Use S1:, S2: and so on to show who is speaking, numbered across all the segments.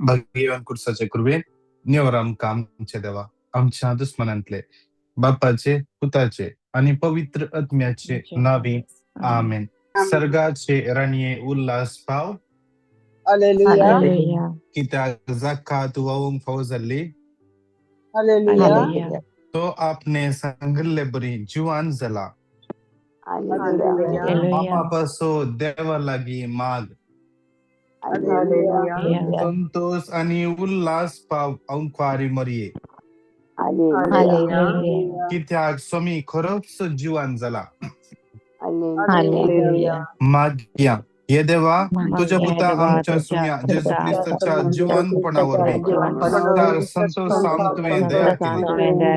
S1: भाग्यवान कुर्साचे कृपेन निवर आमकां आमच्या देवा आमच्या दुस्मनांतले बापाचे, पुताचे आनी पवित्र आत्म्याचे नावी, आमेन. सर्गाचे राणये, उल्हास पाव.
S2: Hallelujah.
S3: Hallelujah.
S1: कित्याक जाका तूं व्हांवूंक फावो जाल्ली,
S2: Hallelujah.
S3: Hallelujah.
S1: तो आपणे सांगिल्ले बरी जिवान जाला.
S2: Hallelujah.
S3: Hallelujah.
S1: बापा पासो देवा लागीं माग.
S2: Hallelujah.
S3: Hallelujah.
S1: संतोष आनी उल्हास पाव अंकवारी मरये.
S3: Hallelujah.
S1: कित्याक स्वामी खरोच जिवान जाला.
S3: Hallelujah.
S1: मागया. हे देवा, तुझ्या पुता
S3: देवा,
S1: आमच्या
S3: तुझ्या
S1: सुम्या
S3: पुता
S1: जेजू क्रिस्ताच्या जिवंतपणा वरवीं संवसार संतोषान तुवें दया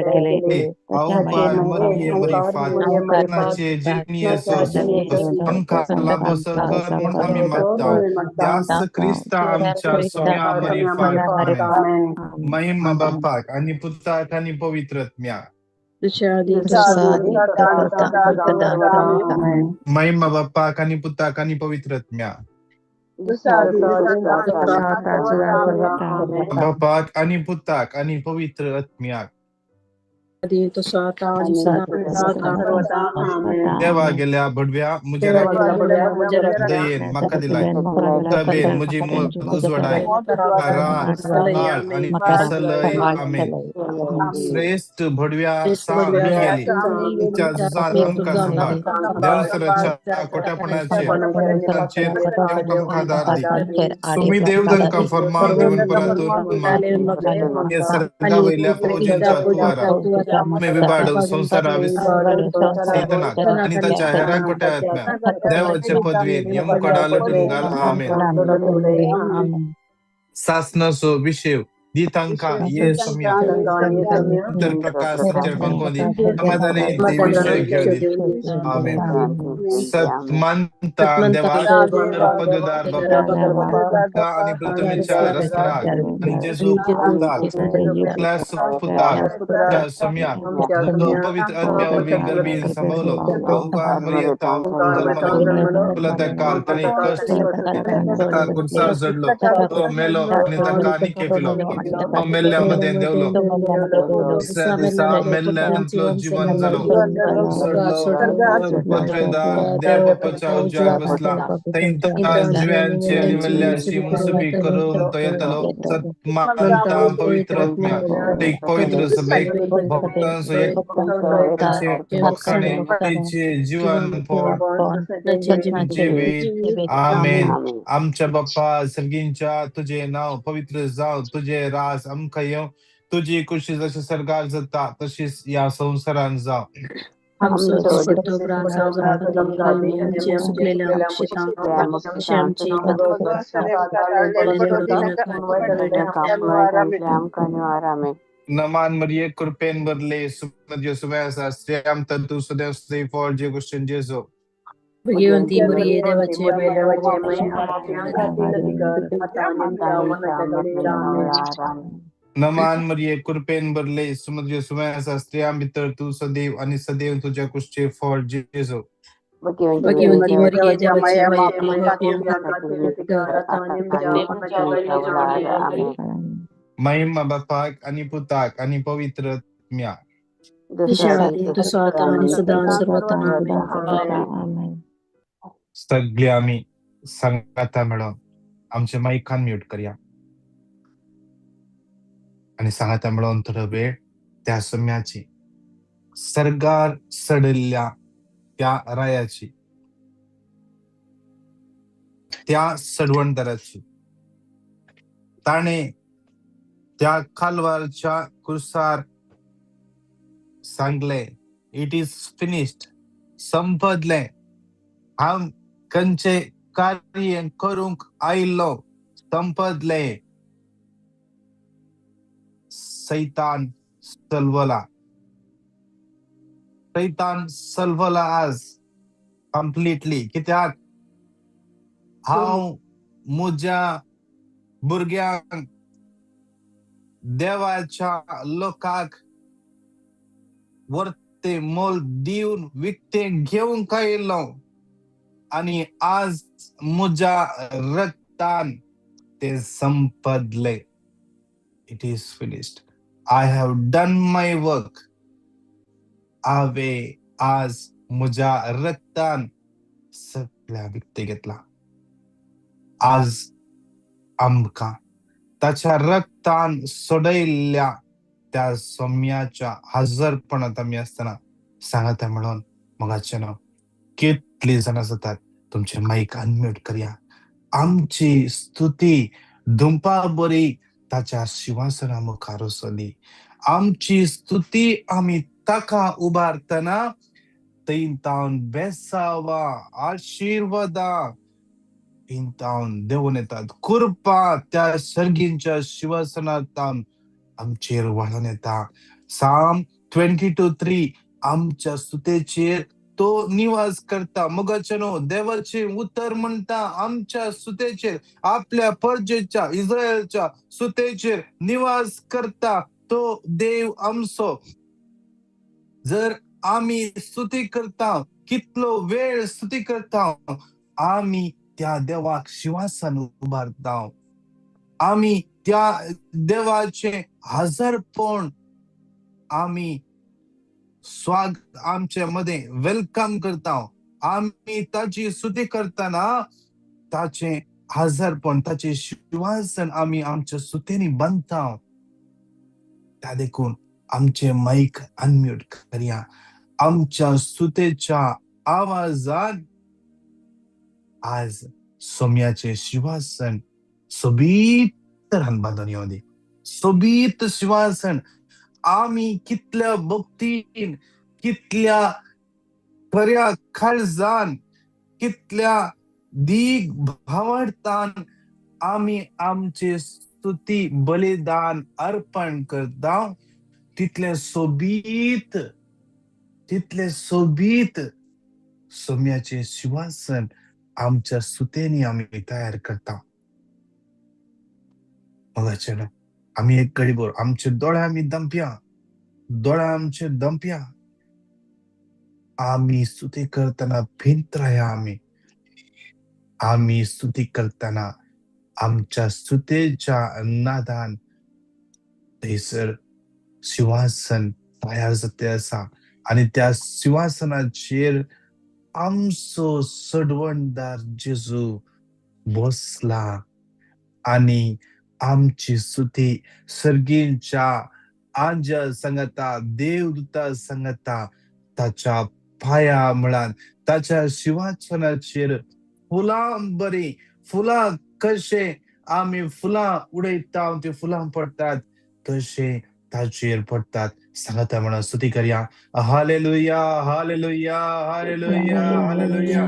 S1: केली. अवकार मरये मरिफात नाचे जिनियसो आमकां लाभसो कर म्हूण आमी मागता त्याच क्रिस्ता आमच्या सोम्या मरिफात. आमेन. महिमा बापाक आनी पुताक आनी पवित्र आत्म्याक. महिमा बापाक आनी पुताक आनी पवित्र आत्म्याक. बापाक आनी पुताक आनी पवित्र आत्म्याक. देवा गेल्या भडव्या, म्हज्या दयेन म्हाका दिलाय तबेन म्हजी मोत उजवाडाय रात सांबाळ आनी सलय. आमेन. श्रेश्ठ भडव्या सा मिगेली, तुमच्या झुजांत आमकां सांबाळ. देवसराच्या कोट्यापणाचेर तांचेर आमकां आदार दी. सुमी देव तांकां फरमान दिवन परातून माग. हे सर्गा वयल्या फौजांच्या तुवारा तुमी विबाड संवसारा सैतानाक आनी ताच्या हेरां कोट्या आत्म्याक देवाचे पदवेन यमकडा लटून घाल. आमेन. सासनाचो विशेव दी तांकां ये सोम्या तर प्रकाश तांचेर फांकोवंदी, समाधानी ते विशय घेवंदी. आमेन. सत मानता देवा, पददार बापा आनी प्रथमेच्या रसनाक आनी जेजू पुताक, क्लास पुताक, त्या सोम्या जो पवित्र आत्म्या वरवीं गर्भीन सांबाळलो, अवकार मरियता जल्मलो, तुला त्या काल ताणें कश्ट ताका कुर्सार चडलो, तो मेलो आनी ताका निके केलो, तो मेल्ल्या मदें देंवलो, तिसऱ्या दिसा मेल्ल्यांतलो जिवन जालो, चडलो, पत्रेदार देव बापाच्या उजव्याक बसला, थंय जिव्यांची आनी मेल्ल्यांची मुसबी करून तो येतलो. सत मानता पवित्र आत्म्याक, एक पवित्र सभेक, भक्तांचो एकताचे भक्साणे तेचे जीवन जिवीत. आमेन. आमच्या बाप्पा सर्गींच्या, तुझे नाव पवित्र जावं, तुझे राज आमकां येवं, तुजी खुशी जशी सर्गार जाता तशीच ह्या संवसारान जावं.
S4: आमचो दिसपट्टो ग्रास आज आमकां दी, आमी आमच्या चुकलेल्या शितां तशें आमची
S1: नमान मरिये, कृपेन भरले, सुमद्यो सुमे आसा, स्त्रियां तर तूं सदैव स्तुती फॉर जे क्रिश्चन जेजू.
S4: भगवंती मरिये, देवाचे माये,
S1: नमान मरिये, कृपेन भरले, सुमद्यो सुमे आसा, स्त्रियां भितर तूं सदैव आनी सदैव तुज्या कुशचे फॉर जेजू.
S4: भगवंती मरिये, देवाचे माये,
S1: महिमा बापाक आनी पुताक आनी पवित्र आत्म्याक.
S4: जशें आदी तसो आतां आनी सदां सर्वता.
S1: सगळे आमी सांगाता मेळोन आमच्या मायकान म्यूट करया आनी सांगाता मेळोन थोडो वेळ त्या सम्याची, सर्गार चडिल्ल्या त्या रायाची, त्या सडवणदाराची, ताणें त्या कालवारच्या कुर्सार सांगले, "It is finished." संपदलें. हांव खंयचें कार्य करूंक आयिल्लो, संपदलें. सैतान सलवला, सैतान सलवला आज कंप्लिटली, कित्याक हांव म्हज्या भुरग्यांक, देवाच्या लोकांक वर्ते मोल दिवन विकतें घेवंक आयिल्लो आनी आज म्हज्या रक्तान ते संपदले. It is finished. I have done my work. हांवें आज म्हज्या रक्तान सगळ्या विकतें घेतलां. आज आमकां ताच्या रक्तान सोडयल्ल्या त्या सोम्याच्या हजरपणांत आमी आसतना सांगता म्हणून मोगाचें न्हू, कितली जाणां जातात, तुमचे मायक अनम्यूट करया. आमची स्तुती धुंपा बरी ताच्या शिंवासना मुखार वचली. आमची स्तुती आमी ताका उबारतना थंय तावन बेसावा, आशिर्वादां तावन देंवून येतात. कृपा त्या सर्गींच्या शिंवासनांत आमचेर व्हाळून येता. साम 22:3, आमच्या स्तुतेचेर तो निवास करता. मोगाचे न्हू, देवाचे उतर म्हणटा, आमच्या स्तुतेचेर, आपल्या परजेच्या इस्रायलच्या स्तुतेचेर निवास करता तो देव आमचो. जर आमी स्तुती करता, कितलो वेळ स्तुती करता, आमी त्या देवाक शिंवासन उबारता. आमी त्या देवाचे हजरपण आमी स्वागत आमचे मदें welcome करता. आमी ताची स्तुती करतना ताचे हजरपण, ताचे शिंवासन आमी आमच्या स्तुतींनी बांदता. त्या देखून आमचे मायक अनम्यूट करया. आमच्या स्तुतेच्या आवाजान आज सोम्याचे शिंवासन सोबीत तरान बांदून येवं दी. सोबीत शिंवासन आमी कितल्या भक्तीन, कितल्या खऱ्या काळजान, कितल्या दीग भावार्थान आमी आमचे स्तुती बलिदान अर्पण करता, तितले सोबीत, तितले सोबीत सोम्याचे शिंवासन आमच्या स्तुतेनी आमी तयार करता. मोगाचे, आमी एक घडीभर आमचे दोळे आमी दंपया, दोळे आमचे दंपया. आमी स्तुती करतना भिंत राया. आमी आमी स्तुती करतना आमच्या स्तुतेच्या नादान थंयसर शिंवासन तयार जाते आसा आनी त्या शिंवासनाचेर आमचो सडवणदार जेजू बसला आनी आमची स्तुती सर्गींच्या आंज्या सांगता, देवदूता सांगता, ताच्या पाया मुळान ताच्या शिंवासनाचेर फुलां बरी फुलां कशे आमी फुलां उडयता, ती फुलां पडटात तशें ताचेर पडटात. सांगता म्हणून स्तुती करया. Hallelujah, hallelujah, hallelujah, hallelujah,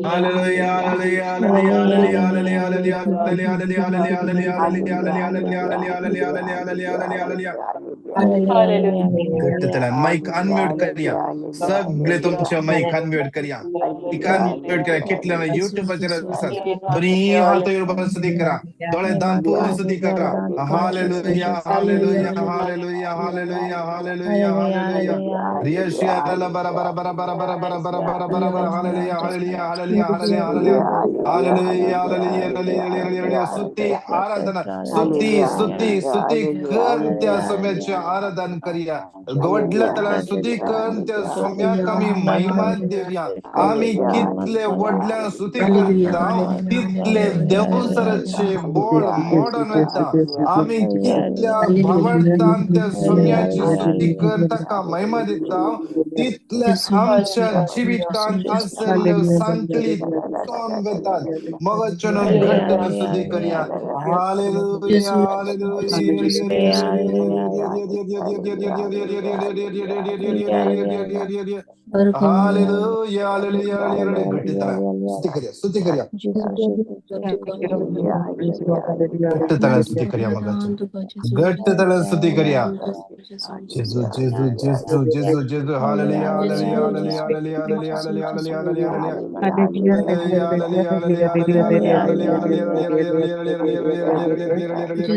S1: hallelujah, hallelujah, hallelujah, hallelujah, hallelujah, hallelujah, hallelujah, hallelujah, hallelujah, hallelujah, hallelujah, hallelujah, hallelujah. घट्ट तळान माईक अनम्यूट करया. सगळे तुमचे माईक अनम्यूट करया, माईक अनम्यूट करा. कितले युट्यूबाचेर आसात, दोन्ही हात येवन स्तुती करा, दोळे दांपून स्तुती करा. Hallelujah, hallelujah, hallelujah, hallelujah, hallelujah, hallelujah. रियशिया बरा बरा बरा बरा बरा बरा बरा बरा बरा बरा. Hallelujah, hallelujah, hallelujah, hallelujah, hallelujah, hallelujah, hallelujah, hallelujah. स्तुती आराधना, स्तुती, स्तुती, स्तुती कर. त्या सोम्याचे आराधन करया. व्हडल्या तळान स्तुती कर. त्या सोम्याक आमी महिमा दिवया. आमी कितले व्हडल्यान स्तुती करता, तितले देवसराचे बोळ मोडून वता. आमी कितल्या भावार्थान त्या सोम्याची स्तुती कर, ताका महिमा दिता, तितले आमच्या जिवितांत आसलेल्यो सांकळी तोंड वतात. मोगाच्यान घट्ट स्तुती करया. Hallelujah, hallelujah. Hallelujah, hallelujah, hallelujah. घट्ट स्तुती करया, स्तुती करया, घट्ट तळान स्तुती करया. मगाच्या घट्ट तळान स्तुती करया. जेजू, जेजू, जेजू, जेजू, जेजू. Hallelujah, hallelujah, hallelujah, hallelujah, hallelujah, hallelujah, hallelujah, hallelujah, hallelujah, hallelujah, hallelujah, hallelujah,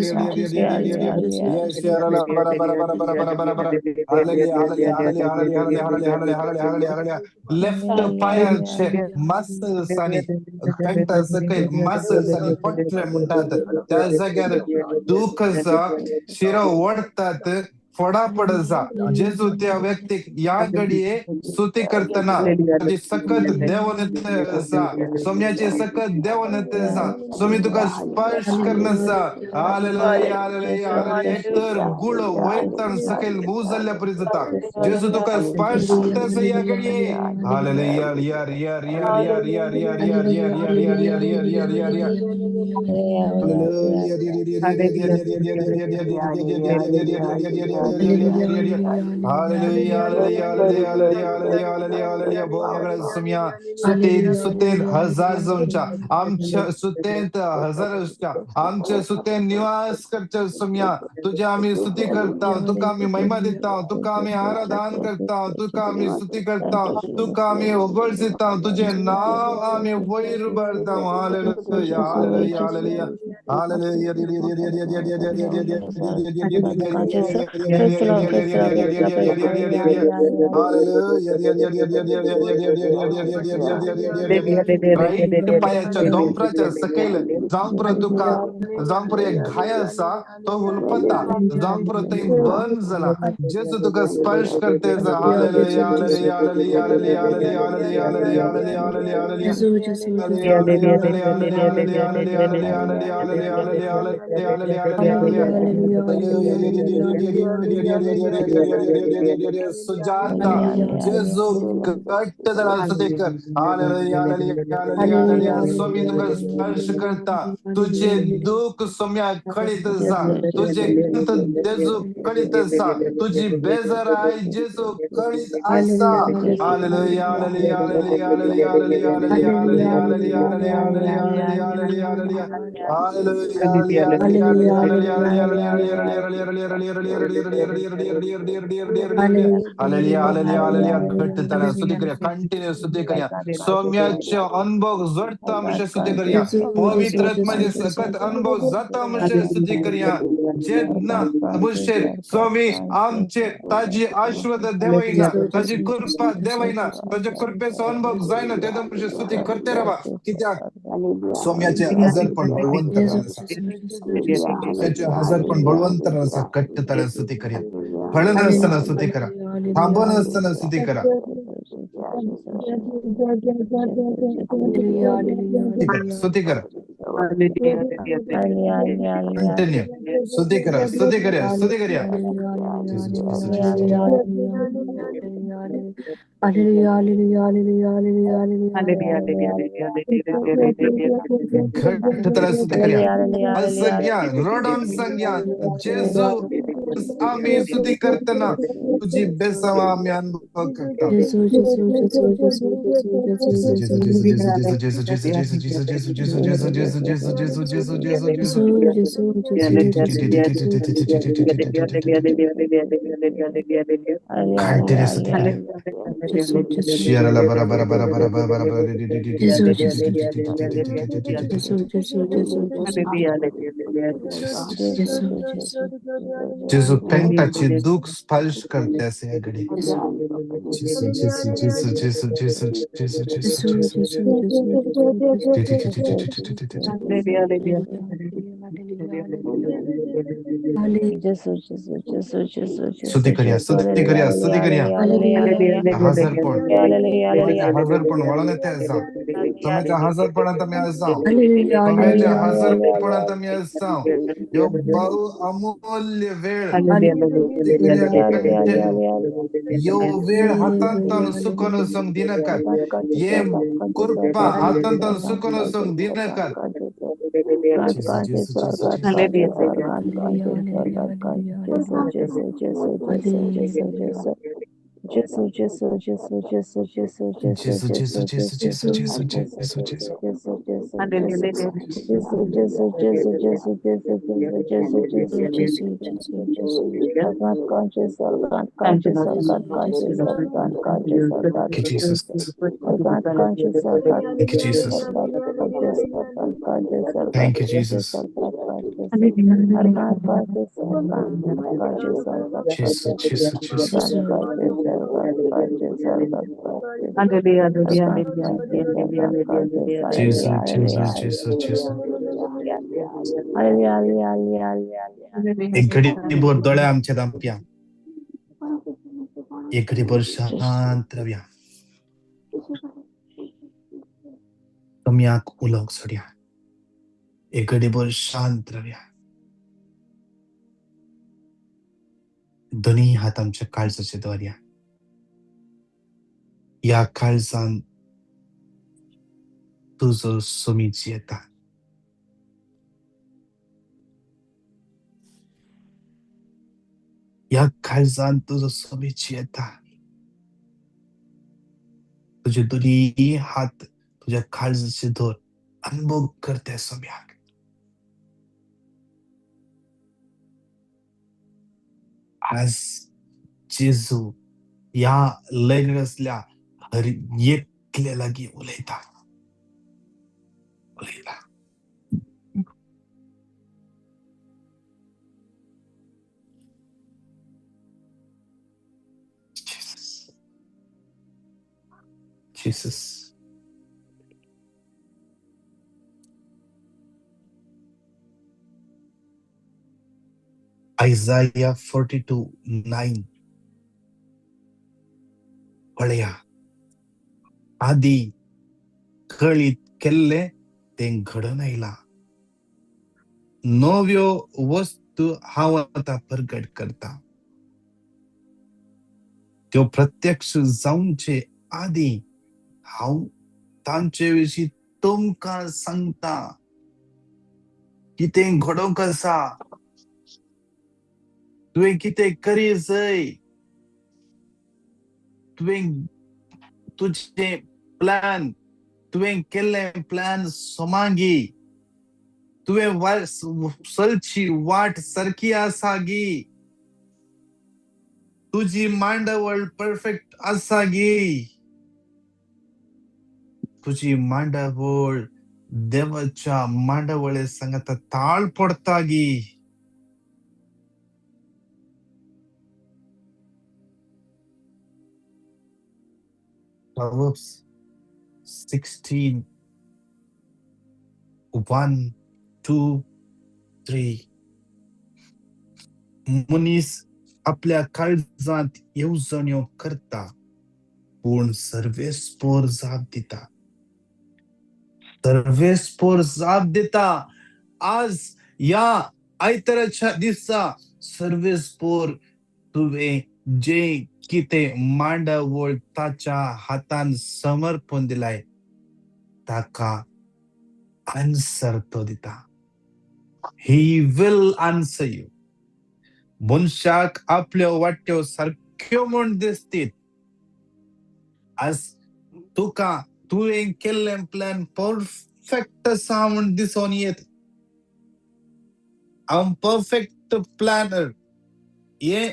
S1: hallelujah. bara bara bara bara bara bara. Hallelujah, hallelujah, hallelujah, hallelujah, hallelujah, hallelujah, hallelujah, hallelujah, hallelujah. Left पांयाचे मसल्स आनी पेंटा सकयल मसल्स आनी पटले म्हणटात त्या जाग्यार दूख आसा, शिरो ओडटात, फोडाफड आसा. जेजू त्या व्यक्तीक ह्या घडये स्तुती करतना ताची सकत देंवन येता आसा, सोम्याची सकत देंवन येता आसा. सोमी तुका स्पर्श करून आसा. Hallelujah, hallelujah, hallelujah. एक तर गुळो वयतान सकयल मूव जाल्ल्या परी जाता. जेजू तुका स्पर्श करता आसा ह्या घडये. हालेलुया, यार यार यार यार यार यार यार यार यार यार यार यार यार यार यार. सुतेन हजार जावच्या आमच्या सुतेंत हजार आसच्या आमच्या सुतेन निवास करच्या सोम्या, तुझ्या आमी स्तुती करता, तुका आमी महिमा दिता, तुका आमी आराधन करता, तुका आमी स्तुती करता, तुका आमी उगळसिता, तुझे नाव आमी वयर भरता. Hallelujah, hallelujah, hallelujah, hallelujah. Right पायाच्या दोंपराच्या सकयल जावं पुरो तुका, जावं पुरो एक घाय आसा तो हुलपता, जावं पुरो थंय बर्न जाला. जेजू तुका स्पर्श करते आसा. Hallelujah, hallelujah, hallelujah, hallelujah, hallelujah, hallelujah, hallelujah, hallelujah, hallelujah. Sujata जेजू घट्ट जाला स्तुती कर. Hallelujah, hallelujah, hallelujah, hallelujah. स्वामी तुका स्पर्श करता, तुझे दुःख सोम्या कळीत आसा, तुझे जेजू कळीत आसा, तुझी बेजाराय जेजू कळीत आसा. Hallelujah, hallelujah, hallelujah, hallelujah, hallelujah, hallelujah, hallelujah, hallelujah, hallelujah, hallelujah, hallelujah, hallelujah, hallelujah, hallelujah, hallelujah, hallelujah, hallelujah, hallelujah. घट्ट ताळ्या स्तुती करया, कंटिन्यू स्तुती करया. सौम्याचे अनुभव जोडता आमचे स्तुती करया, पवित्र आत्म्याचे सकत अनुभव जाता आमचे स्तुती करया. जेन्ना मुशेर स्वामी आमचे ताजी आशीर्वाद देवयना, ताजी कृपा देवयना, ताजे कृपेचो अनुभव जायना तेन्ना आमचे स्तुती करते रावा. कित्याक सौम्याचे हजारपण बळवंत आसा, त्याचे हजारपण बळवंत आसा. घट्ट ताळ्या स्तुती करया, फळनासतना स्तुती करा, थांबनासतना स्तुती करा. स्तुती करा, कंटिन्यू स्तुती करा, स्तुती करूया, स्तुती करूया. घट्ट ताळ्या स्तुती करूया. असंज्ञा रडोन संज्ञा जेजू आम्ही स्तुती करतना तुझी बेसावा आम्ही अनुभव करता. कंटिन्यू स्तुती करूया. शियाराला बरा बरा बरा बरा बरा बरा बरा. जेजू पेंटाची दुःख स्पर्श करते असे या घडी. जेजू जेजू जेजू जेजू जेजू जेजू जेजू जेजू. स्तुती करूया, स्तुती करूया, स्तुती करूया. हजरपण हजरपण वळून येते आसा, सोम्याच्या हजरपणांत आमी आसा, सोम्याच्या हजरपणांत आमी आसा. ह्यो बहु अमूल्य वेळ, ह्यो वेळ हातांत सुकून वचूंक दिनाकात, हे कृपा हातांत सुकून वचूंक दिनाकात.
S3: Gesù, Gesù, Gesù, Gesù, Gesù, Gesù,
S1: Gesù, Gesù, Gesù, Gesù, Gesù, Gesù, Gesù.
S3: Gesù, Gesù, Gesù, Gesù, Gesù, Gesù, Gesù, Gesù, Gesù, Gesù. God conscious, God conscious, God conscious, God conscious, God
S1: Thank you, Jesus.
S3: God conscious, God
S1: Thank you, Jesus.
S3: conscious, God conscious,
S1: Thank you, Jesus. Gesù, Gesù, Gesù. Gesù, Gesù, Gesù, Gesù. एक घडीभर दोळे आमचे धांपया, एक घडीभर शांत रावया, कमयाक उलोवंक सोडया, एक घडीभर शांत रावया. दोनूय हात आमच्या काळजाचेर दवरया. ह्या काळजान तुजो सोमी जियेता. ह्या काळजान तुजो सोमी जियेता. तुजे दोनूय हात तुज्या काळजाचेर दवर, अनुभव कर त्या सोम्याक. आज जेजू ह्या लयन आसल्या हर एकल्या लागीं उलयता, उलयता. Jesus, Jesus. Isaiah 42:9. पळया, आदी कळीत केल्लें तें घडोवन आयलां. नव्यो वस्तू हांव आतां प्रगट करता. त्यो प्रत्यक्ष जावचे आदी हांव तांचे विशीं तुमकां सांगता. कितें घडोवंक आसा, तुवें कितें करी जाय, तुवें तुजें प्लॅन, तुवें केल्लें प्लॅन सोमागी, तुवें चलची वाट सारकी आसा गी, तुजी मांडावळ परफेक्ट आसा गी, तुजी मांडावळ देवाच्या मांडावळे सांगाता ताळ पडता गी. Proverbs 16:1, 2, 3. मनीस आपल्या काळजांत येवजण्यो करता, पूण सर्वेस्पोर जाप दिता. सर्वेस्पोर जाप दिता. आज ह्या आयताराच्या दिसा सर्वेस्पोर तुवें जें कितें मांडावळ ताच्या हातान समर्पण दिलाय ताका आन्सर तो दिता. He will answer you. मनशाक आपल्यो वाट्यो सारक्यो म्हूण दिसतीत. आज तुका तुवें केल्लें प्लॅन परफेक्ट आसा म्हूण दिसून येत. हांव परफेक्ट प्लॅनर, हे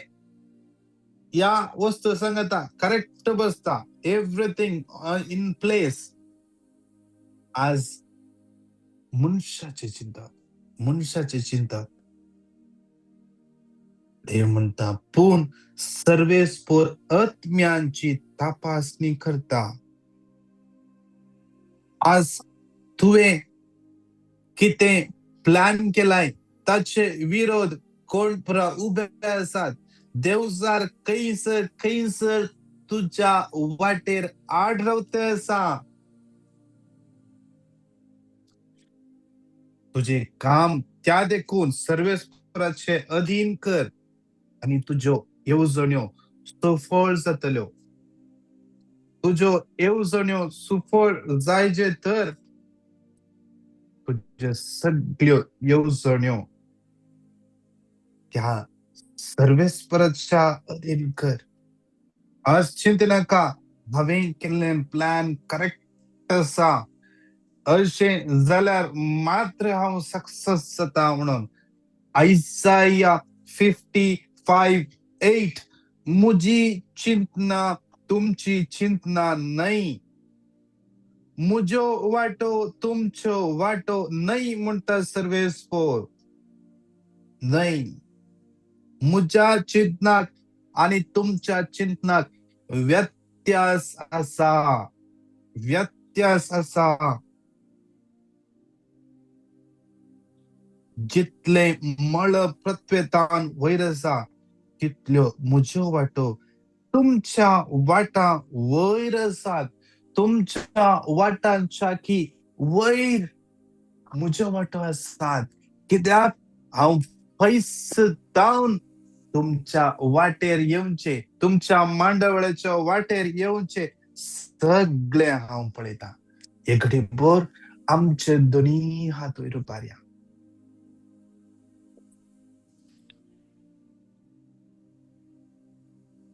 S1: ह्या वस्तू सांगता करेक्ट बसता, एवरीथींग इन प्लेस. आज मनशाचे चिंतप, मनशाचे चिंतप. देव म्हणटा, पूण सर्वेस्पोर आत्म्यांची तपासणी करता. आज तुवें कितें प्लॅन केलाय ताचे विरोध कोण पुरा उबे आसात. देवजार खंयसर खंयसर तुज्या वाटेर आड रावते आसा. तुजें काम त्या देखून सर्वेस्पराचे अधीन कर आनी तुज्यो येवजण्यो सुफळ जातल्यो. तुज्यो येवजण्यो सुफळ जायचे तर तुज्यो सगळ्यो येवजण्यो त्या सर्वेस्पराच्या अधीन कर. आज चिंते नाका, हांवें केल्लें प्लॅन करेक्ट आसा, अशें जाल्यार मात्र हांव सक्सेस जाता म्हणून. आयजाया 55:8. म्हजी चिंतना तुमची चिंतना न्हय, म्हज्यो वाटो तुमच्यो वाटो न्हय म्हणटा सर्वेस्पोर. न्हय. म्हज्या चिंतनाक आनी तुमच्या चिंतनाक व्यत्यास आसा, व्यत्यास आसा. जितले मळब पृथ्वेतान वयर आसा तितल्यो म्हज्यो वाटो तुमच्या वाटां वयर आसात. तुमच्या वाटांच्या की वयर म्हज्यो वाटो आसात. कित्याक हांव पयस जावन तुमच्या वाटेर येवचे, तुमच्या मांडावळाच्या वाटेर येवचे सगळे हांव पळयतां. एक घडीभर आमचे दोनी हात वयर उबारया.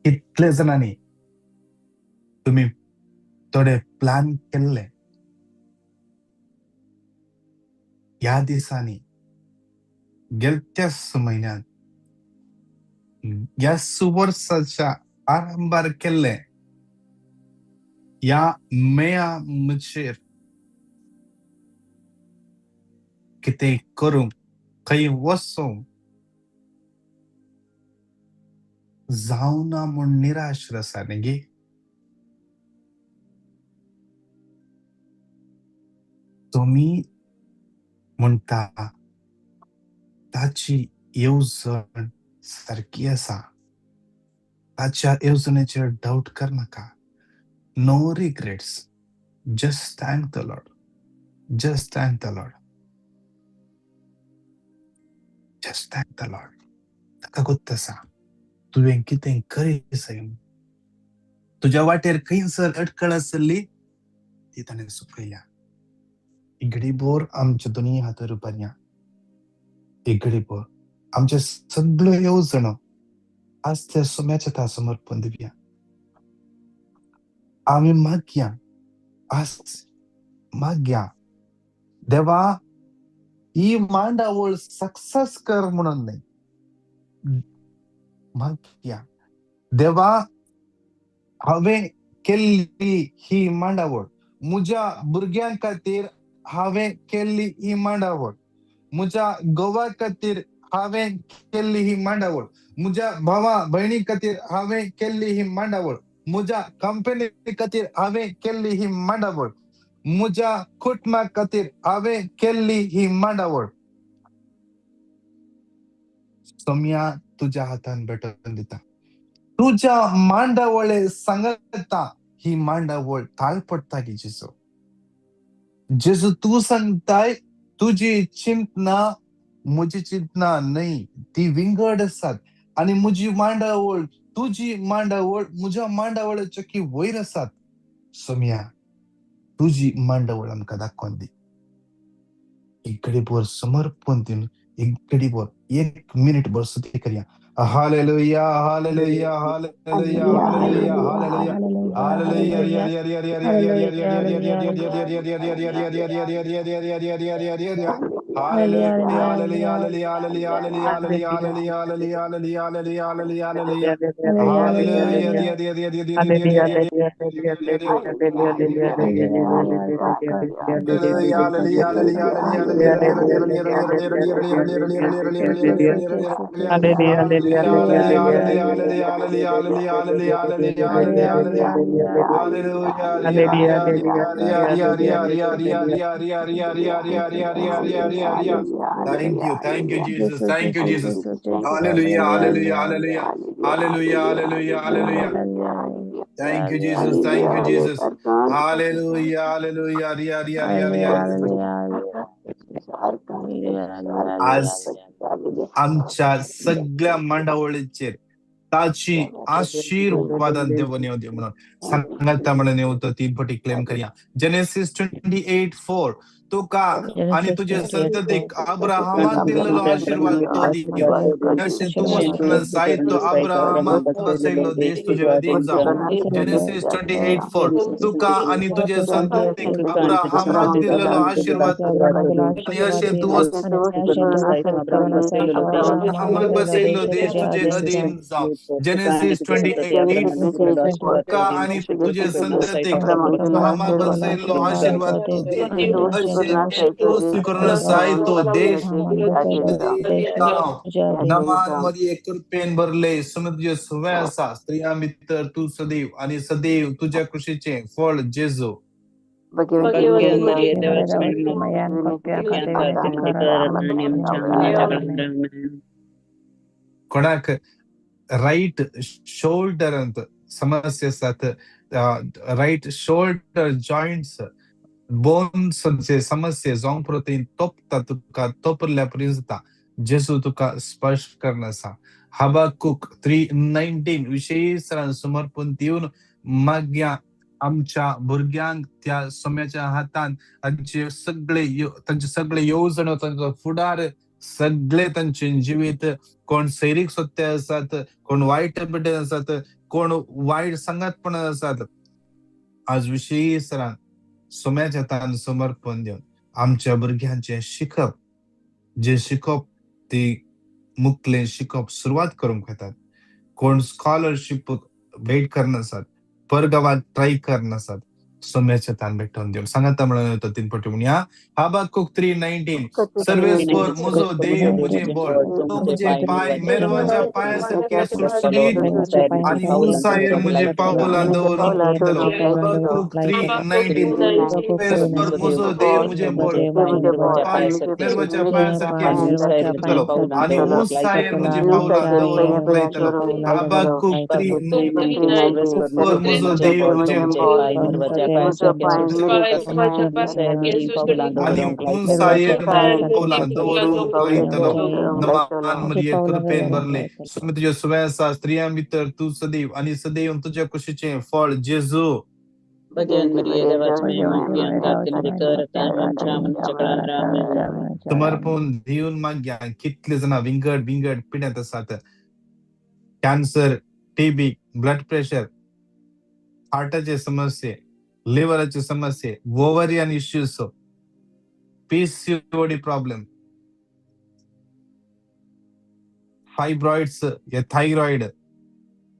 S1: कितले जाणांनी तुमी थोडे प्लॅन केल्ले ह्या दिसांनी, गेल्ल्याच म्हयन्यांत, ह्याच वर्साच्या आरंभार केल्ले ह्या मेया म्हजेर कितें करूंक, खंय वचूंक जावना म्हूण निराश आसा न्ही गे? तुमी म्हणटा ताची येवजण सारकी आसा, ताच्या येवजणेचेर डावट करनाका. No regrets, just thank the Lord, just thank the Lord, just thank the Lord. ताका गोत्त आसा तुवें कितें करीत जाय. तुज्या वाटेर खंयसर अडखळ आसली ती ताणें सुकयल्या. एक घडीभर आमच्या दोनी हातार उबारया. एक घडीभर आमचे सगळ्यो येवजणो आज त्या सोम्याच्या ता समर्पण दिवया. आमी मागया, आज मागया, देवा ही मांडावळ सक्सेस कर म्हणून न्हय, मागया देवा हांवें केल्ली ही मांडावळ म्हज्या भुरग्यां खातीर, हांवें केल्ली ही मांडावळ म्हज्या घोवा खातीर, हांवें केल्ली ही मांडावळ म्हज्या भावा भयणी खातीर, हांवें केल्ली ही मांडावळ म्हज्या कंपनी खातीर, हांवें केल्ली ही मांडावळ म्हज्या कुटुंबा खातीर, हांवें केल्ली ही मांडावळ सोम्या तुज्या हातान भेटोवन दिता. तुज्या मांडावळे सांगता ही मांडावळ ताळ पडटा की जेजू. जेजू तूं सांगताय तुजी चिंतना म्हजी चिंतना न्हय, ती विंगड आसात आनी म्हजी मांडावळ तुजी मांडावळ म्हज्या मांडावळाच्या की वयर आसात. सोम्या तुजी मांडावळ आमकां दाखोवन दी. एक घडीभर समर्पण दिवन एक घडीभर एक मिनीट भर स्तुती करया. Hallelujah, hallelujah, hallelujah, hallelujah, hallelujah, Thank you, thank you, Jesus. Thank you, Jesus. Hallelujah, hallelujah, hallelujah, hallelujah, hallelujah, hallelujah. Thank you, Jesus. Thank you, Jesus. Hallelujah, hallelujah, ria, ria, ria, ria. आज आमच्या सगळ्या मांडावळीचेर ताची आशीर्वादान देव येवं दी म्हणून सांगाता म्हणून येवतो तीन पटी क्लेम करया. जेनेसिस 28:4 तुका आनी तुजे संततीक अब्राहमाक दिल्लो आशीर्वाद तो दी. अशें तूं वचून साहित्य अब्राहमाक बसयल्लो देश तुजे अधीन जावं. जेनेसिस 28:4 तुका आनी तुजे संततीक अब्राहमाक दिल्लो आशीर्वाद आनी अशें तूं अब्राहमाक बसयल्लो देश तुजे अधीन जावं. जेनेसिस 28 तुका आनी तुजे संततीक अब्राहमाक बसयल्लो आशीर्वाद तो दी. स्वीकारून आसाय तो देश नमान मरिये कृपेन भरले, सुमे तुजे सुवे आसा, स्त्रियां भितर तूं सदैव आनी सदैव तुज्या कुशीचें फळ जेजू. कोणाक राईट शोल्डरांत समस्या आसात, राईट शोल्डर जॉयंट्स बोन्साचे समस्या जावंक पुरो तोपता तुका, तोपरल्या परी जाता, जेजू तुका स्पर्श करना आसा. हबाकुक 3:19 विशेष समर्पण दिवन मागया आमच्या भुरग्यांक त्या सोम्याच्या हातान तांचे सगळे तांचे सगळे येवजण, तांचो फुडार, सगळे तांचे जिवीत, कोण सैरीक सत्य आसात, कोण वायट बड्डे आसात, कोण वायट सांगातपण आसात, आज विशेष सोम्याच्या हातान समर्पण दिवन आमच्या भुरग्यांचे शिकप, जे शिकप ती मुखले शिकप सुरवात करूंक येतात, कोण स्कॉलरशीप वेट करनासात, परगावात ट्राय करनासात, सोम्याच्या हातान भेटोवन दिवन सांगाता म्हणून येतो तीन पटी म्हणया. हबाकुक 3:19 सर्वेस्पर मुजो देव मुझे बोल, तो मुझे पाय मेरवाच्या पाया सारखे सुटसुटीत आनी उंचायेर मुझे पावलां दवरून दितलो. हबाकुक 3:19 सर्वेस्पर मुजो देव मुझे बोल, पाय मेरवाच्या पाया सारखे सुटसुटीत आनी उंचायेर मुझे पावलां दवरून उखलयतलो. हबाकुक 3:19 मुजो देव मुझे बोल आनी उंचायेर पावलां दवरून उखलयतलो. नमान मरिये कृपेन भरले, सुमे तुजे सुवे आसा, स्त्रियां भितर तूं सदैव आनी सदैव तुज्या कुशीचें फळ जेजू. समर्पण दिवन मागया कितले जाणां विंगड विंगड पिड्यांत आसात, कॅन्सर, टीबी, ब्लड प्रेशर, हार्टाचे समस्ये, लिव्हराचे समस्ये, ovarian issues, PCOD problem, fibroids, thyroid,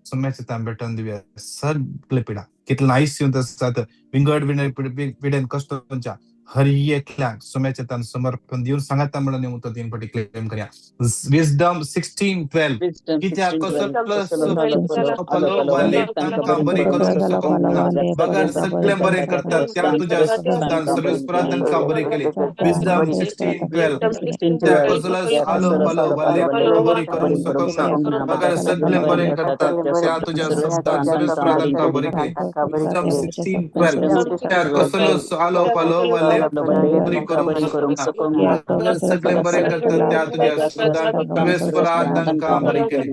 S1: सोम्याचे तांबेटन भेटोवन दिवया सगळे पिडा, कितले आयसीयूंत आसात, विंगड विंगड पिडेन कश्टांच्या हर एकल्याक सोम्याचे तान समर्पण दिवन सांगाता म्हणून उतर तीन पटी क्लेम करया. विजडम 16:12 कित्याक कसो प्लस बरी करूंक शकना, बगर सगळे बरे करतात त्या तुज्या शब्दान सर्वेस्परा तांकां बरी केली. विजडम 16:12 कित्याक कसलो आलो पालो वाले बरी करूंक शकना, बगर सगळे बरे करतात त्या तुज्या शब्दान सर्वेस्परा तांकां बरी केली. विजडम 16:12 कित्याक कसलो आलो पालो वाले बरी करूंक शकना, सगळे बरे करतात त्या तुज्या शब्दान सर्वेस्परा तांकां बरी केली.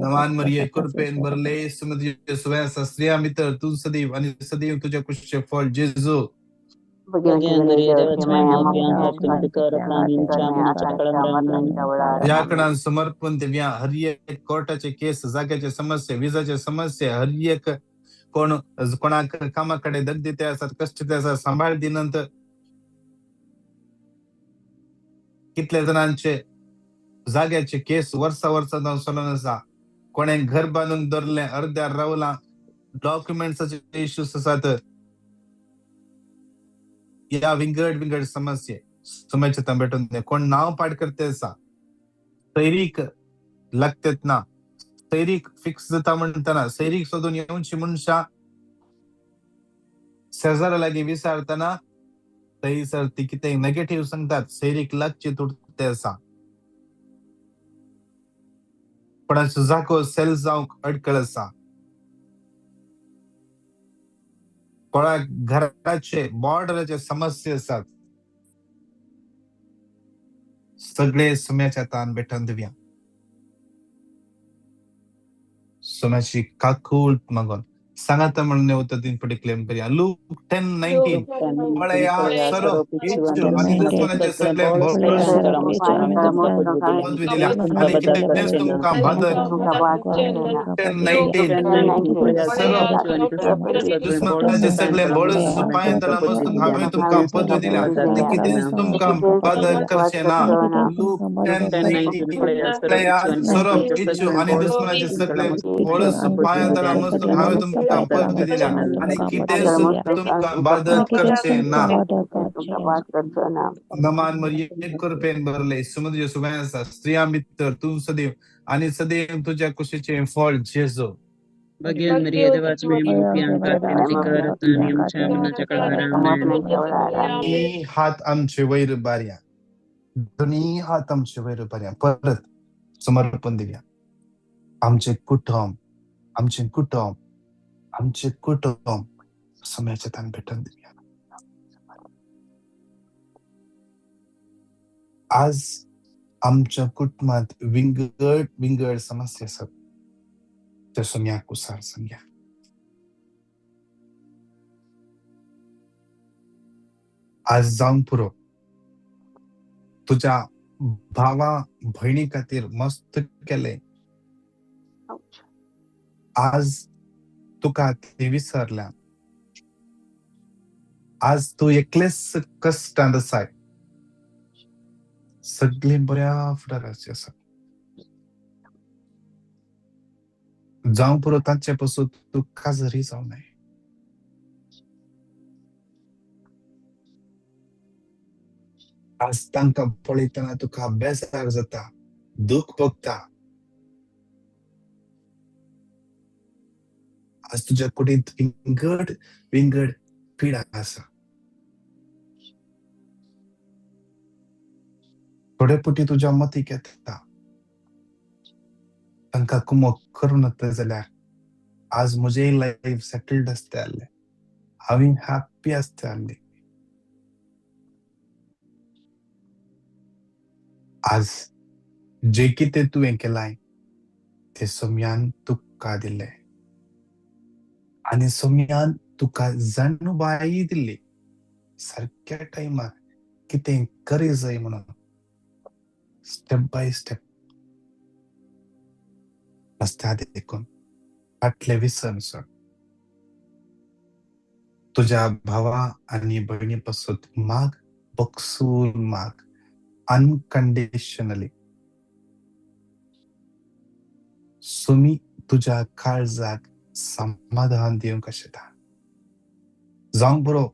S1: नवान मरिये कृपेन भरले, सुमे तुजे सुवे आसा, स्त्रियां भितर तूं सदैव आनी सदैव तुज्या कुशीचें फळ जेजू. ह्या कणान समर्पण दिवया हर एक कोर्टाचे केस, जाग्याचे समस्ये, विजाचे समस्ये, हर एक कोण कोणाक कामा कडेन दगदीते आसात, कश्ट ते आसात, सांबाळ दिनंत कितले जाणांचे जाग्याचे केस वर्सा वर्सा जावन चलून आसा, कोणें घर बांदूंक दवरलें, अर्द्यार रावलां, डॉक्युमेंट्साचे इश्यूज आसात, ह्या विंगड विंगड समस्ये सोम्याचे तां भेटून कोण नांव पाड करते आसा, सैरीक लागतेत ना, सैरीक फिक्स जाता म्हणटना सैरीक सोदून येवची मनशां शेजारा लागीं विचारतना थंयसर ती कितें नेगेटीव सांगतात, सैरीक लागची तुटते आसा, कोणाचो जागो सेल जावंक अडकळ आसा, कोणाक घराचे बॉर्डराचे समस्या आसात, सगळे सोम्याच्या हातान भेटोवन दिवया. सोम्याची काकूळ मागून सांगाता म्हणून उतर तीन पटी क्लेम करया. लूक 10:19 पळया सरोप इच्छु आनी दुस्मानाचे सगळे पदवी दिल्या आनी कितेंच तुमकां बादक. 10:19 सरोप दुस्मानाचे सगळे बळस पांय तळा मस्तून हांवें तुमकां पदवी दिल्या आनी कितेंच तुमकां बादक करचें ना. लूक 10:19 पळया सरोप इच्छु आनी दुस्मानाचे सगळे बळस पांय तळा मस्तून हांवें तुमकां तुमकां पदवी दिल्या आनी कितेंच तुमकां बादत करचें ना. नमान मरिये, कृपेन भरले, सुमद सुबें आसा, स्त्रियां भितर तूं सदैव आनी सदैव तुज्या कुशीचें फळ जेजू.
S4: भगिनी मरिया, देवाची आमकां
S1: हात आमचे वयर बारया, दोनी हात आमचे वयर बारया, परत समर्पण दिवया. आमचें कुटुंब, आमचें कुटुंब, आमचें कुटुंब समयाच्या तान भेटून दिवया. आज आमच्या कुटुंबात विंगड विंगड समस्या आसात, त्यो सम्याक उसार सांगया. आज जावंक पुरो तुज्या भावा भयणी खातीर मस्त केलें, आज तुका ती विसरल्या, आज तूं एकलेच कश्टांत आसाय, सगळीं बऱ्या फुडाराची आसा. जावं पुरो तांचे पसून तूं काजरी जावं नये. आज तांकां पळयतना तुका बेजार जाता, दूख भोगता. आज तुज्या कुडींत विंगड विंगड पिडा आसा. थोडे पुटी तुज्या मतीक येता, तांकां कुमक करूं नासता जाल्यार आज म्हजें लायफ सेटल्ड आसता आसलें, हांवें हॅप्पी आसता आसलें. आज जें कितें तुवें केलां तें सोम्यान तुका दिल्लें आनी सोम्यान तुका जाणवाय दिल्ली सारक्या टायमार कितें करी जाय म्हणून, स्टेप बाय स्टेप रस्त्या देखून फाटले विसर सोड. तुज्या भावा आनी भयणी पासत माग, बक्सून माग, अनकंडिशनली. सुमी तुज्या काळजाक समाधान दिवंक आशिता. जावंक बरो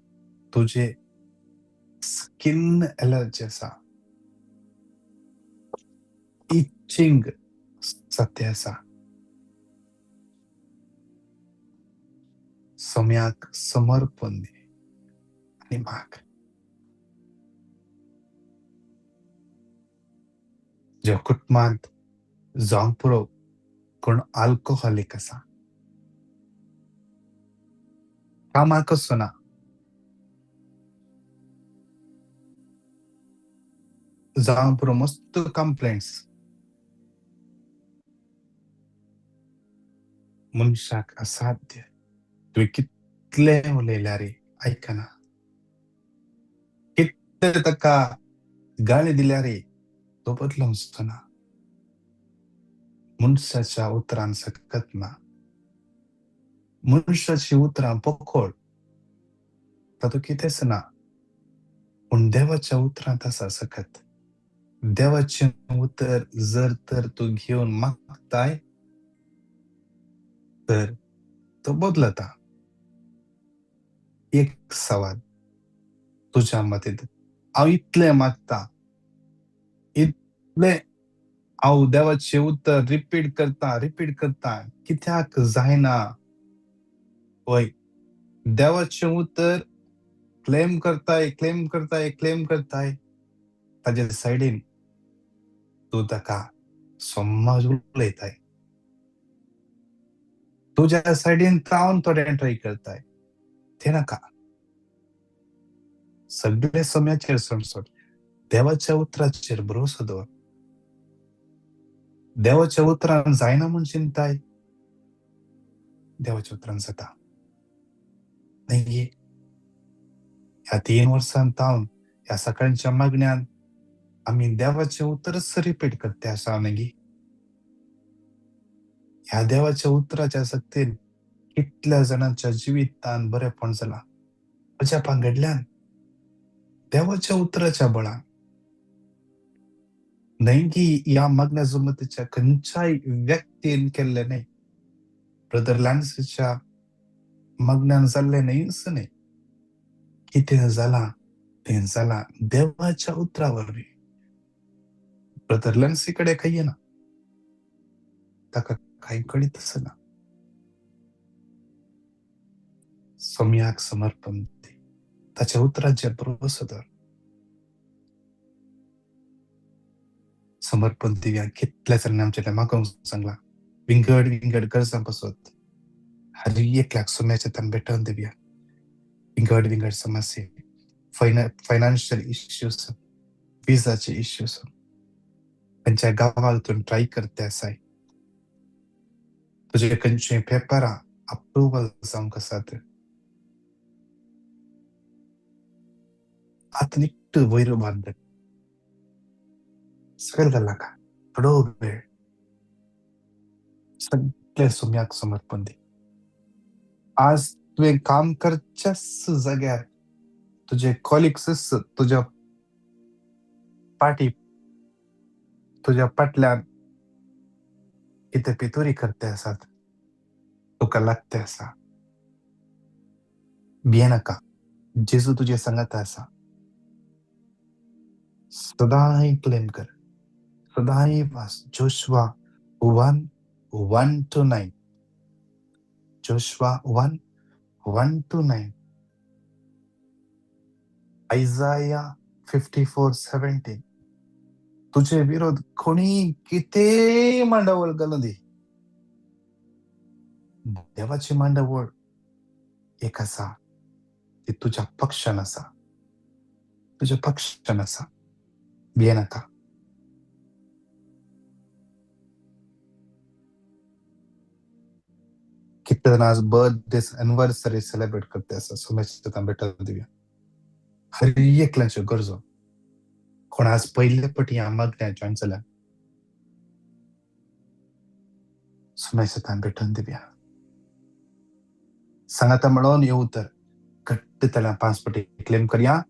S1: तुजे स्किन एलर्जी आसा, इचिंग सत्य आसा, सम्याक समर्पण दी आनी माग. ज्या कुटुंबांत जावंक पुरो कोण आल्कोहोलीक आसा, कामाक वचना, जावंक पुरो मस्त कंप्लेंट्स, मनशाक असाध्य. तुवें कितलें उलयल्यार आयकना, कितले ताका गाळी दिल्यार तो बदलूंक ना. मनशाच्या उतरान सकत ना, मनशाची उतरां पोखोळ, तातूंत कितेंच ना, पूण देवाच्या उतरांत आसा सकत. देवाचें उतर जर तर तूं घेवन मागताय तर तो बदलता. एक सवाल तुज्या मतींत, हांव इतलें मागता, इतलें हांव देवाचें उतर रिपीट करता रिपीट करता, कित्याक जायना? वय देवाचें उतर क्लेम करताय क्लेम करताय क्लेम करताय, ताजे सायडीन तूं ताका समज उलयताय, तुज्या सायडीन तावन थोडें ट्राय करताय, तें नाका. सगळे सम्याचेर सोड, देवाच्या उतराचेर भरोसो दवर. देवाच्या उतरान जायना म्हूण चिंताय, देवाच्या उतरान जाता. न्ही, ह्या 3 वर्सां तावन ह्या सकाळच्या मागण्यान आमी देवाचें उतरच रिपीट करते आसा. न्ही, ह्या देवाच्या उतराच्या सक्तीन कितल्या जाणांच्या जिवितान बरेपण जालां, अजापां घडल्यान देवाच्या उतराच्या बळान. न्हय की ह्या मागण्या जमतीच्या खंयच्याय व्यक्तीन केल्लें न्हय, ब्रदर लॅन्सीच्या मग्नान जाल्लें न्हयच न्हय, कितें जालां तें जालां देवाच्या उतरा वरवीं. ब्रदर लन्सी कडेन खंय ना, ताका कांय कळीतच ना. सोम्याक समर्पण दी, ताच्या उतराचेर भरवंसो धर. समर्पण दिवया. कितल्या जाणांनी आमच्या मागोवंक सांगलां, विंगड विंगड गरजां पासत हर एकल्याक सोम्याच्या तान भेटोवन दिवया. विंगड विंगड समस्या, फायनान्शियल इश्यूज, विजाचे इश्यूज, खंयच्या गांवाक तूं ट्राय करते आसाय, तुजे खंयचे पेपरां अप्रुवल जावंक आसात, आतां निट्ट वयर बांद सकयल घालनाका, थोडो वेळ सगळे सोम्याक समर्पण दी. आज तुवें काम करच्याच जाग्यार तुजे कॉलिग्सच तुज्या पाटी तुज्या फाटल्यान कितें पितुरी करते आसात, तुका लागते आसा, भियेनाका, जेजू तुजे सांगाता आसा. सदांय क्लेम कर, सदांय वास. Joshua 1:1-9, Joshua 1:1-9, Isaiah 54:17. तुझे विरोध कोणी कितेंय मांडावळ घालूं दी, देवाची मांडावळ एक आसा, ती तुज्या पक्षान आसा, तुज्या पक्षान आसा. भियेनाका. कितले जाणां आज बर्थडे एनिवर्सरी सेलिब्रेट करते आसा, सोम्याच्या भेटोवन दिवया. हर एकल्याच्यो गरजो. कोण आज पयले पटी ह्या मागण्या जॉयन जाल्या, सोम्याच्या भेटोवन दिवया. सांगाता म्हणून येऊ तर घट्ट त्याला 5 पटी क्लेम करया.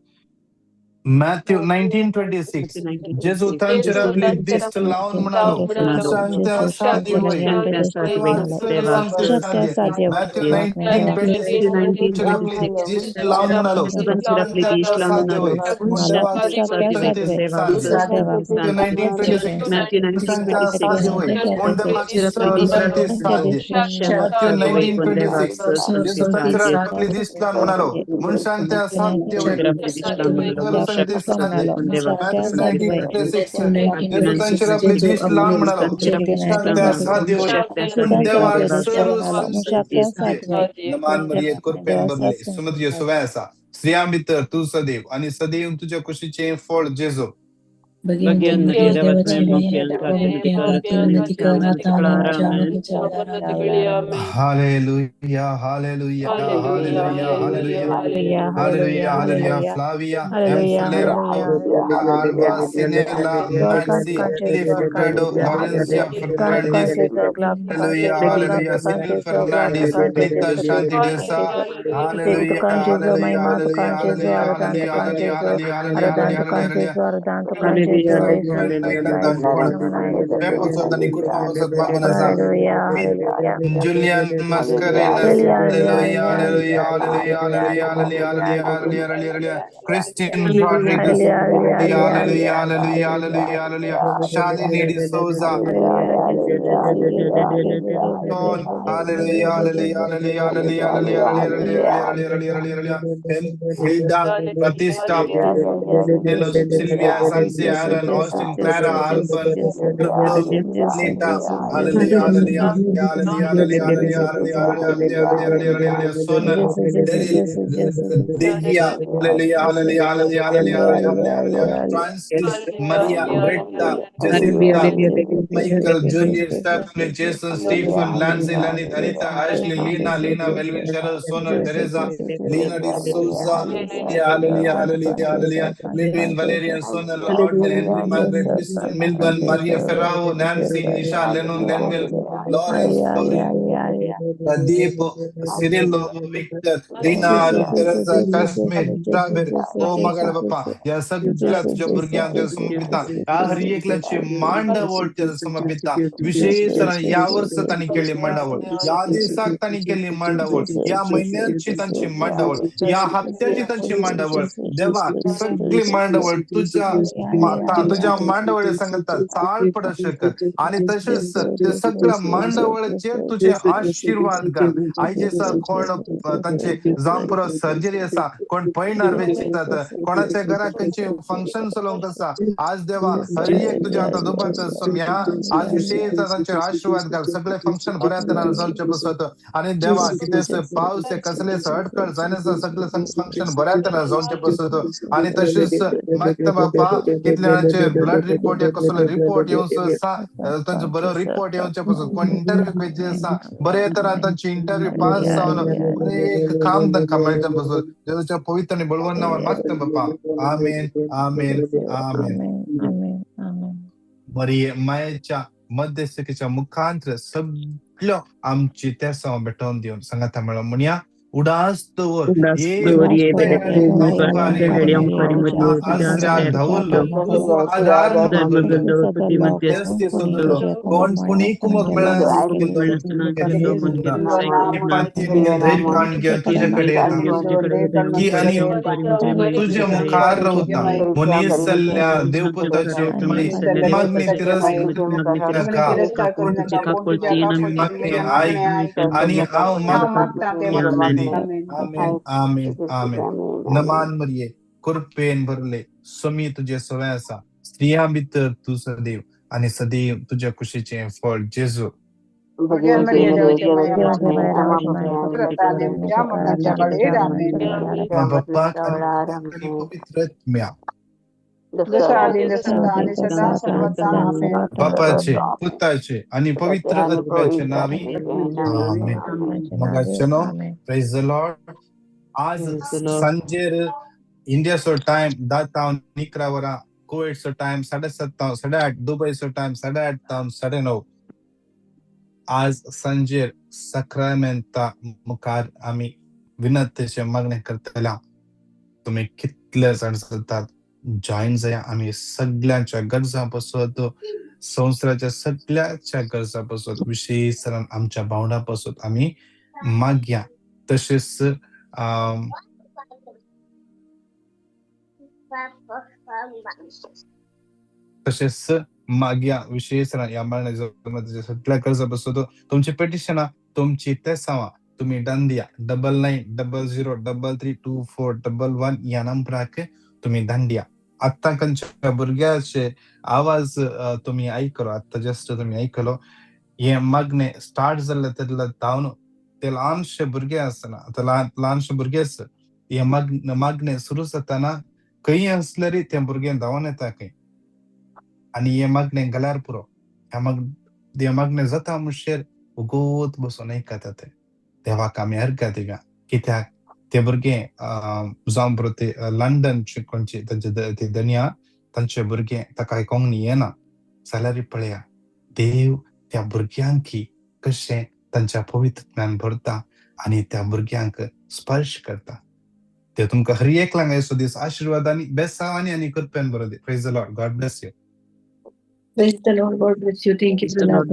S1: मॅथ्यू 19:26, जेजू तांचेर आपली दिश्ट लावन म्हणालो, शांत साध्य होय, साध्य. मॅथ्यू 19:26, आपली दिश्ट लावन म्हणालो, शांत साध्य होय, 19:26, साध्य होय, साध्य. मॅथ्यू 19:26, जेजू तांचेर आपली दिश्ट लावन म्हणालो, मनशांक त्या साध्य होय. स्त्रियां भितर तूं सदैव आनी सदैव तुज्या कुशीचें फळ जेजू. Hallelujah, hallelujah, hallelujah, hallelujah, hallelujah, hallelujah. Flavia, M. Solera, Alba, Sinella, Nancy, Cliff, Laurencia Fernandez, Hallelujah, hallelujah, Cyril Fernandez, Anita Shanti Desa, Hallelujah, hallelujah, hallelujah, hallelujah, hallelujah, hallelujah, hallelujah, hallelujah. Julian Mascarenas, hallelujah, hallelujah, hallelujah, hallelujah, hallelujah, hallelujah, Christine Rodriguez, hallelujah, hallelujah, hallelujah, hallelujah, Shalini D'Souza, hallelujah, hallelujah, hallelujah, hallelujah, hallelujah, hallelujah, hallelujah, Hilda Batista, Sylvia, Sansi, Aaron, Austin, Clara, Alban, Nita, hallelujah, hallelujah, hallelujah, hallelujah, hallelujah, hallelujah, hallelujah, Sonal, Daryl, Divya, hallelujah, hallelujah, hallelujah, hallelujah, hallelujah, Francis, Maria, Britta, Jacinta, Michael, Junior, Stephanie, Jason, Stephen, Lancy, Lanit, Anita, Ashley, Lena, Lena, Melvin, Cheryl, Sonal, Teresa, Lena D'Souza, hallelujah, hallelujah, hallelujah, Lidwin, Valerian, Sonal, Audrey, Henry, Margaret, Kristen, Milburn, Maria Ferrao, Nancy, Nisha, Lennon, Lenville, Lawrence, Flori, Pradeep, Cyril, Victor, Rina, Arun, Teresa, Kashmir, Trabir, ओ मगाल बाप्पा, या सगळ्या तुझ्या भुरग्यांक तुझ्या समर्पिता, ह्या हर एकल्याची मांडावळ तुझ्या समर्पिता, विशेष विशेष ह्या वर्सा तांणी केल्ली मांडावळ, ह्या दिसाक तांणी केल्ली मांडावळ, ह्या म्हयन्याची तांची मांडावळ, ह्या हप्त्याची तांची मांडावळ, देवा सगळी मांडावळ तुझ्या तुझ्या मांडावळी सांगता चाळ पडत शकत आणि तशेंच ते सगळ्या मांडावळीचेर तुझे आशीर्वाद घाल. आयजे कोण तांचे जावं पुरो सर्जरी आसा, कोण पयणार वेचितात, कोणाच्या घराक खंयचे फंक्शन चलोवंक आसा, आज देवा हर एक तुझ्या आतां दुबाचा ह्या आज विशेष तांचेर आशीर्वाद घाल. सगळे फंक्शन बऱ्या तरान जावचे पसत आणि देवा कितें पावस कसले अडकळ जायनासतना सगळे फंक्शन बऱ्या तरान जावचे पसत. आणि तशेंच मागता बापा कितले जाणांचे ब्लड रिपोर्ट या कसलो रिपोर्ट येवचो आसा, तांचो बरो रिपोर्ट येवचे पसत, कोण इंटरव्यू भेजे आसा बरे तरान तांची इंटरव्यू पास जावन बरें एक काम तांकां मेळटा पसत. जेजूच्या पवित्र आनी बळवंत नांवान मागता बापा, आमेन आमेन आमेन. मरिये मायेच्या मध्यस्थीच्या मुखांतर सगळ्यो आमची तेसां भेटोवन दिवन सांगाता मेळो म्हणया उडास दवर आधार कोण पुणी कुमक मेळा तुझ्याकडे की आणि तुझ्या मुखार रावता मनीस सल्ल्या देवपुताची मागणी तिरस्कार आणि हांव मागता. आमेन आमेन आमेन. नमान मरिये कृपेन भरले स्वामी तुझे सवय आसा, स्त्रियां भितर तूं सदैव आणि सदैव तुझ्या कुशीचें फळ जेजू. बाप्पाक आनी पवित्र आत्म्या बापाचे पुताचे आणि पवित्र आत्म्याचे नावी आमेन. मगाचनो प्रेज the Lord. आज सांजेर इंडियाचो टायम 10 तावन 11 वरां, कुवेटचो टायम 7:30 तावन 8:30, दुबयचो टायम 8:30 तावन 9:30. आज सांजेर सक्रामेंता मुखार आमी विनंतीचे मागणे करतल्या. तुमी कितले जाण जातात जॉईन जाया. आमी सगळ्यांच्या गरजां पासत, संवसाराच्या सगळ्याच्या गरजां पासत, विशेष आमच्या भावंडां पासत आमी मागया. तशेंच तशेंच मागया विशेष ह्या मरणाच्या सगळ्या गरजां पासत. तुमची पेटिशनां, तुमची तेसांवां तुमी डन दिया 9900332411 ह्या नंबराक तुमी डन दिया. आत्तां खंयच्या भुरग्याचे आवाज तुमी आयकलो, आत्तां जस्ट तुमी आयकलो, हे मागणे स्टार्ट जाल्ले तेन्ना तावन ते ल्हानशे भुरगे आसतना, आतां ल्हान ल्हानशे भुरगे आसा, हे मागणे सुरू जाताना खंय आसल्यारय तें भुरगें धांवोन येता खंय आनी हे मागणे घाल्यार पुरो, ह्या हें मागणें जाता म्हणसर उगोत बसून आयकता ते. देवाक आमी अर्घां दिवया कित्याक ते भुरगे जावं पुरो ते लंडनचे कोणचे तांचे ते धनया तांचे भुरगे ताका आयकोंक येना जाल्यार पळया देव त्या भुरग्यांकी कशें तांच्या पवित्र ज्ञान भरता आनी त्या भुरग्यांक स्पर्श करता. ते तुमकां हर एकल्यांक आयचो दीस आशिर्वादांनी बेसांवांनी आनी कृपेन बरो दी. Praise the Lord. God bless you.
S4: Praise the Lord. God bless you. Thank you, brother.